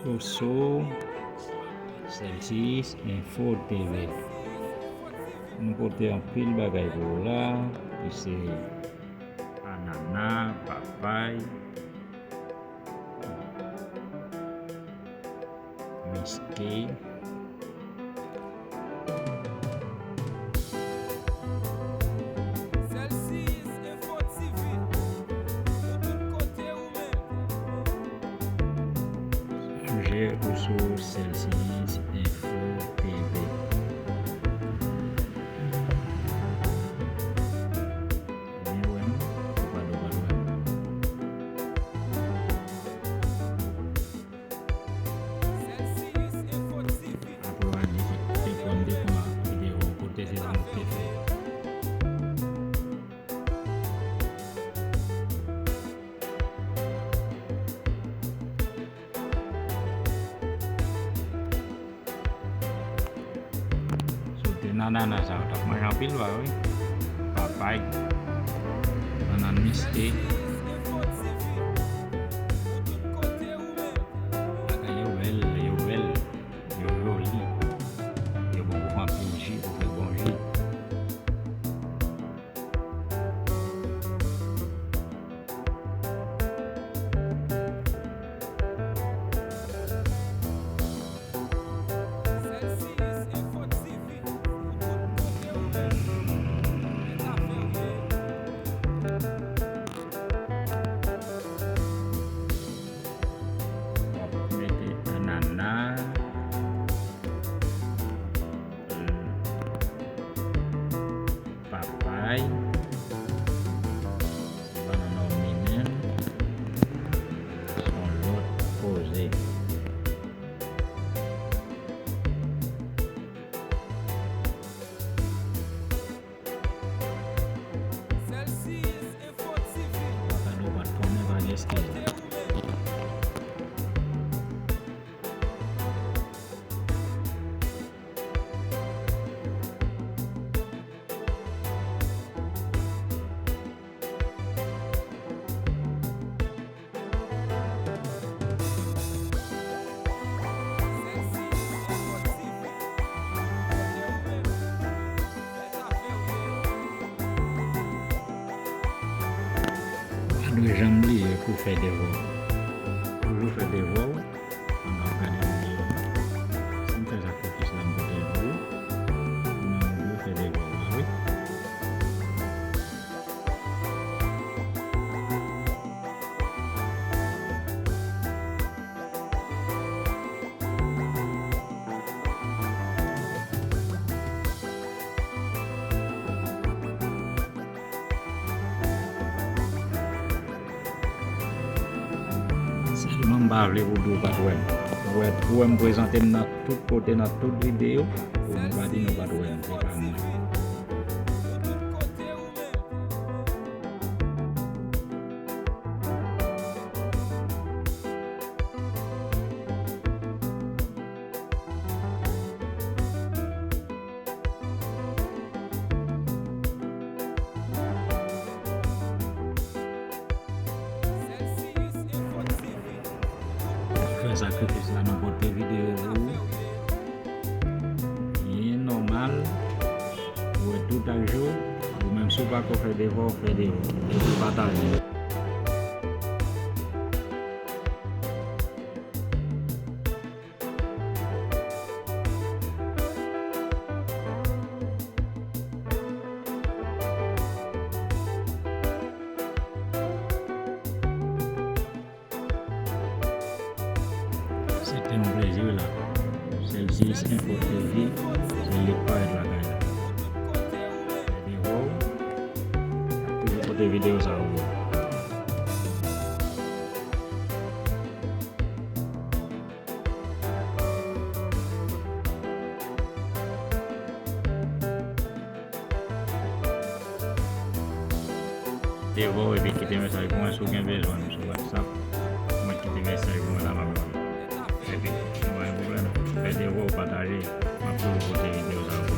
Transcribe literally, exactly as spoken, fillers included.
Oso, Celsius Info T V. Nou pote anpil bagay pou ou la, ki se anana, papay, miske. Celsius Info T V, ou tout kote ou menm. Sijè ou sou Celsius Info T V. Vin wè m, ou pa dwe pa wè m. Apre w a di, te pran, te pran videyo, kote se la nou te fè. Si w te nan nana sa, w t ap manje anpil vwa, wi. Papay, bannann miske. Bagay yo bèl, yo bèl, yo joli. Yo bon pou fè anpil ji, pou fè bon ji. W ap mete anana, papay, se bannann òminen, se yon lòt koze. Celsius Info T V. Ou pa konnen, pa gen eskiz. Pa dwe janm bliye pou fè devwa w. Toujou fè devwa w pandan w ap gade videyo a. Si m fè sakrifis la, m pote l pou ou. Men ou dwe fè devwa w la, wi. Sèlman m pa vle pou w di w pa t wè m. Ou wè, ou wè m prezante m nan tout kote, nan tout videyo, pou nou pa di nou pa t wè m, se pa mwen. Fè sakrifis la, nou pote videyo pou ou. Byen nòmal, ou wè tout ak je w, ou menm si w pa ko fè devwa w, fè devwa w, epi pataje. Se te yon plezi, wi la. Celsius Info T V, se li k parèt lakay la. Epi, wow, toujou pote videyo sa pou ou. Devwa w epi kite mesaj pou mwen si w gen bezwen m sou WhatsApp. Mwen kite mesaj pou mwen la, m ap jwenn ou. Epi, nou pa gen pwoblèm. Fè devwa w, pataje. M ap toujou pote videyo sa yo.